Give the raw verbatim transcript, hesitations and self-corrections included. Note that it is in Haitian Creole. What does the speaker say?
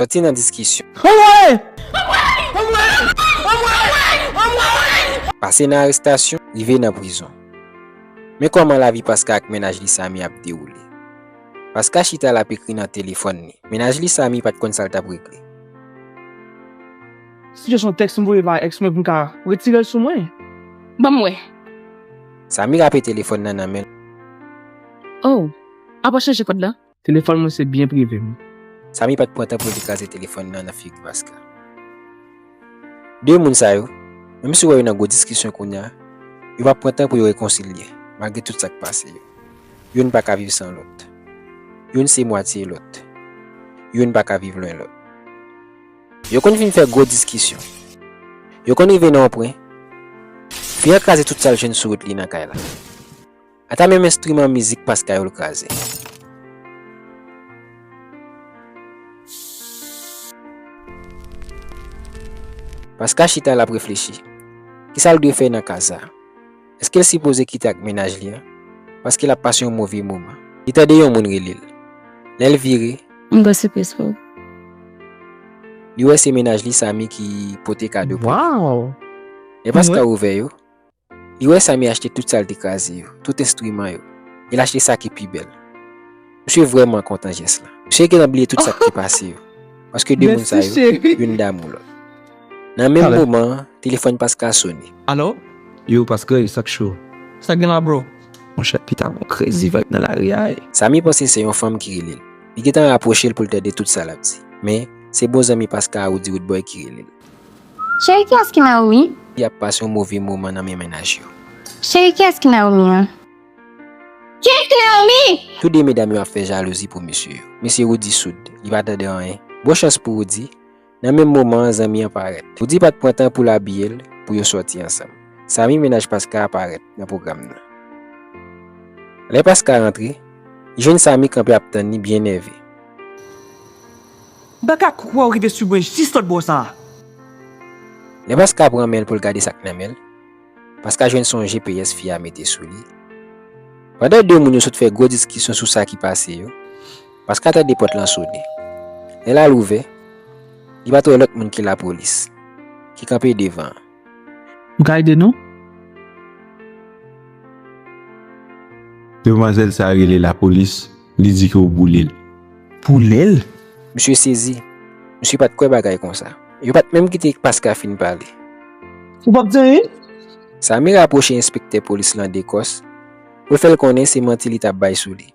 Sòti nan diskisyon. Anmwey! Anmwey! Anmwey! Pase nan arestasyon, rive nan prizon. Men kòman lavi Paska ak mennaj li Samy ap dewoule. Paska chita l ap ekri nan telefòn li. Mennaj li Samy pa t konn sa l t ap regle. Si se yon tèks m voye ba èks mwen pou m ka retire l sou mwen. Ban m wè. Samy rape telefòn nan nan men l. Oh, apa w chanje kòd la? Telefòn mwen se byen prive m. Samy pa t pran tan pou l te kraze telefòn nan nan figi Paska. De moun sa yo, menm si w wè yo nan gwo diskisyon kounye a, yo pa pran tan pou yo rekonsilye, malgre tout sa k pase yo. Youn pa ka viv san lòt. Youn se mwatye lòt. Youn pa ka viv lwen lòt. Yo konn fin fè gwo diskisyon. Yo konn rive nan yon pwen, fi an kraze tout sa l jwenn sou wout li nan kay la. Ata menm enstriman mizik Paska yo l kraze. Paska chita l ap reflechi. Kisa l dwe fè nan ka sa a? Èske l sipoze kite ak mennaj li an? Paske l ap pase yon move moman. Li tande yon moun rele l. Lè l vire, M gen sipriz pou ou. Li wè se mennaj li Samy ki pote kado pou li. Waw! Lè Paska ouvè yo, li wè Samy achte tout sa l te kraze yo, tout enstriman yo. E l achte sa ki pi bèl. Misye vrèman kontan jès la. Misye gentan bliye tout sa k te pase yo. Paske de moun sa yo, youn damou lòt. Nan menm moman an, telefòn Paska sone. Alo? Yo, Paska, sa k cho? Sa k gen la, bro? Monchè, pita gon crazy vibe nan lari a, ey. Samy panse se yon fanm ki rele l. Li gentan rapwoche l pou l tande tout sa l ap di. Men, se bon zanmi Paska a Roody Roodboy ki rele l. Cheri, kiyès ki nan wout li? Li ap pase yon move moman nan men mennaj yo. Cheri, kiyès ki nan wout li an? Kiyès ki nan wout li? Tou de medam yo ap fè jalouzi pou mesye yo. Mesye Roody soud, li pa tande anyen. Bon chans pou Roody, nan menm moman an zanmi an parèt. Roody pa t pran tan pou l abiye l pou yo sòti ansanm. Samy, mennaj Paska a, parèt nan pwogram nan. Lè Paska rantre, li jwenn Samy kanpe ap tann li byen nève. M pa ka kwè w rive sou mwen jis lòt bò sa a. Lè Paska pran men l pou l gade sa k nan men l, Paska jwenn se yon G P S fi a mete sou li. Pandan de moun yo sot fè gwo diskisyon sou sa ki pase yo, Paska tande pòt lan sone. Lè l al ouvè, li pa t wè lòt moun ke lapolis, ki kanpe devan an. M ka ede nou? Demwazèl sa a rele lapolis, li di ke w boule l. Boule l? Misye sezi. Misye pa t kwè bagay konsa. Yo pa t menm kite Paska fin pale. Ou p ap di anyen? Samy rapwoche enspektè polis lan de kòs pou l fè l konnen se manti li t ap bay sou li.